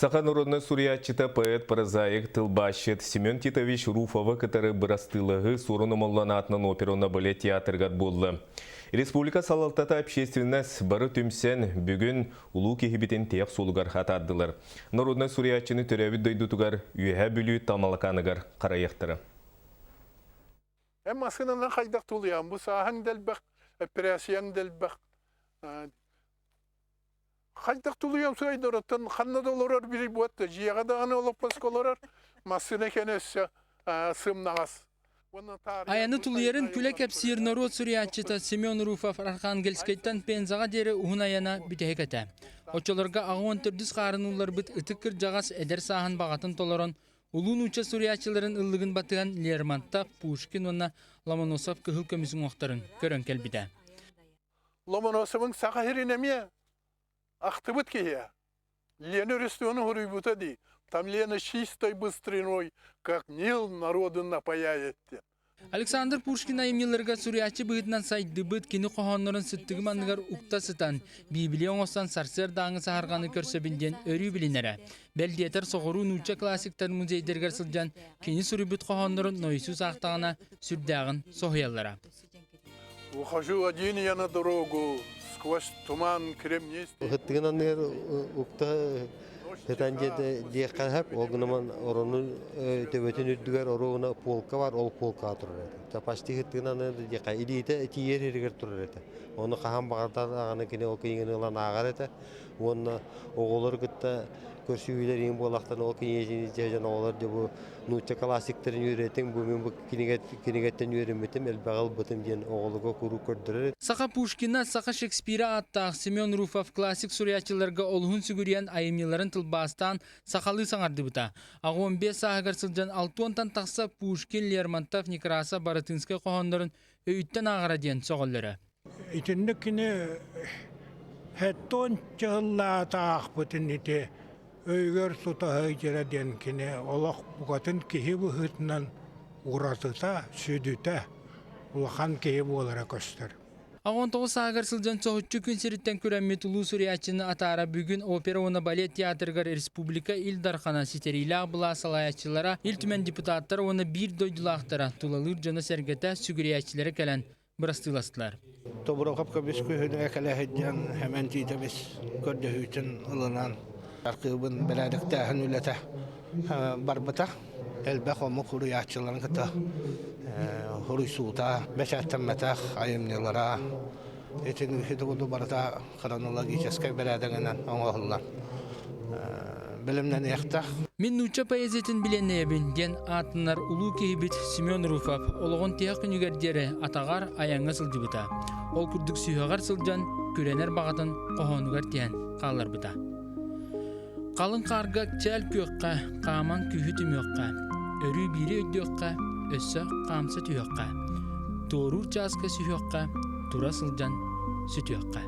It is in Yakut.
Саха народнай суруйааччыта, поэт, прозаик, тылбаасчыт Семен Титович Руфовы кытары бырастыылаһыы Суорун Омоллоон аатынан опера уонна балет театрыгар буолла. Республика салалтата общественность бары түмсэн, бүгүн улуу киһибитин тиһэх суолугар атаардылар. Народнай суруйааччыны төрөөбүт дойдутугар Үөһээ Бүлүү Тамалакааныгар харайыахтара. Эн массыынанан хайдах тулуйаҕын? Бу сааһыҥ да элбэх, эппэрээссийэҥ да элбэх. Хайдах тулуйуом суойдор, оттон ханна да олорор били буотта, дьиэҕэ даҕаны олоппоско олорор, массыына кэнэ өссө сымнаҕас. Айаны тулуйарын күлэ кэпсиир норуот суруйааччыта Семен Руфов Архангельскайтан Пензаҕа диэри уһун айана бүтэһик этэ. Оччолорго аҕа төрдүс хаарын улларбыт ытык кырдьаҕас эдэр сааһын баҕатын толорон, улуу нуучча суруйааччыларын ыллыгын батыһан Лермонтов, Пушкин уонна Ломоносов кыһыл көмүс уҥуохтарын көрөн кэлбитэ. Ломоносовыҥ Саха сирин эмиэ ахтыбыт киһи. Лена Рестона суруйбута дии. Там Лена чистой быстриной, как Нил народу напаяет диэн. Александр Пушкин айымньыларыгар суруйааччы быһыытынан сайдыбыт кини хоһооннорун сыттыгым анныгар укта сытан, Библия оҥостон сарсыардааҥы саһарҕаны көрсөбүн диэн өрүү билинэрэ. Бэл диэтэр соҕуруу нуучча классиктар музейдарыгар сылдьан кини суруйбут хоһооннорун нойосуус аахтаҕына сүрдээҕин соһуйаллара. Ухожу один я на дорогу, сквозь туман кремнистый. Ыһыттыгын анныгар укта сытан диэххэ сөп. Ол гынан оронун төбөтүн үрдүгэр оруобуна полка бар, ол полкаҕа турар этэ. Почти ыһыттыгын анныгар диэххэ илиитэ тиийэр иһигэр турар этэ. Ону хаһан баҕардар даҕаны кини ол кинигэни ылан ааҕар этэ. Уонна оҕолору кытта көрсүһүүлэр иҥин буоллахтарына ол кинигэни дьэ оҕолор дьэ бу нуучча классиктарын үөрэтиҥ, бу мин бу кинигэттэн үөрэммитим, элбэҕи ылбытым диэн оҕолорго куруук көрдөрөр. Саха Пушкина, саха Шекспира ааттаах Семен Руфов классик суруйааччыларга олуһун сүгүрүйэн айымньыларын тылбаастаан сахалыы саҥардыбыта. Аҕа 15 сааһыгар сылдьан алтыонтан тахса Пушкин, Лермонтов, Некрасов, Баратынскай хоһооннорун өйүттэн ааҕара диэн сөҕөллөрө. Итинник кини хэттон чыһыллаатаахпытын ити өйүгэр тута сылдьара диэн кини олох букатын киһи быһыытынан уратыта, сүдүтэ улахан киһи буолара көстөр. 19 сааһыгар сылдьан соһуччу күн сириттэн күрэммит улуу суруйааччыны атаара бүгүн опера уонна балет театрыгар республика Ил Дархана ситэриилээх былаас салайааччылара, Ил Түмэн депутаттара уонна биир дойдулаахтара, тулалыыр дьоно-сэргэтэ, сүгүрүйээччилэрэ кэлэн бырастыыластылар. Тобурокоп көмүс күһүнүгэр кэлэ сылдьан Сэмэн Тиитэбис көрдөһүүтүн ылынан архыыбын бэрээдэктээһин үлэтэ барбыта. Элбэх омук суруйааччыларын кытта суруйсуута, бэчээттэммэтэх айымньылара итин ити барыта хронологическай бэрээдэгинэн оҥоһуллар. Бэлэмнэниэхтээх. Мин нуучча поэзиятын билэннэйэбин диэн ааттанар улуу киһибит Семен Руфов олоҕун тиһэх күнүгэр диэри атаҕар айаҥҥа сылдьыбыта. Ол курдук сүһүөҕэр сылдьан күрэнэр баҕатын хоһоонугар тиһэн хаалларбыта. Халыҥ хаарга чээл күөххэ, хааман күүһү түмүөххэ, өрүү биири өйдүөххэ, өссө хаамса түһүөххэ, туоруур чааска сүһүөххэ, тура сылдьан сүтүөххэ.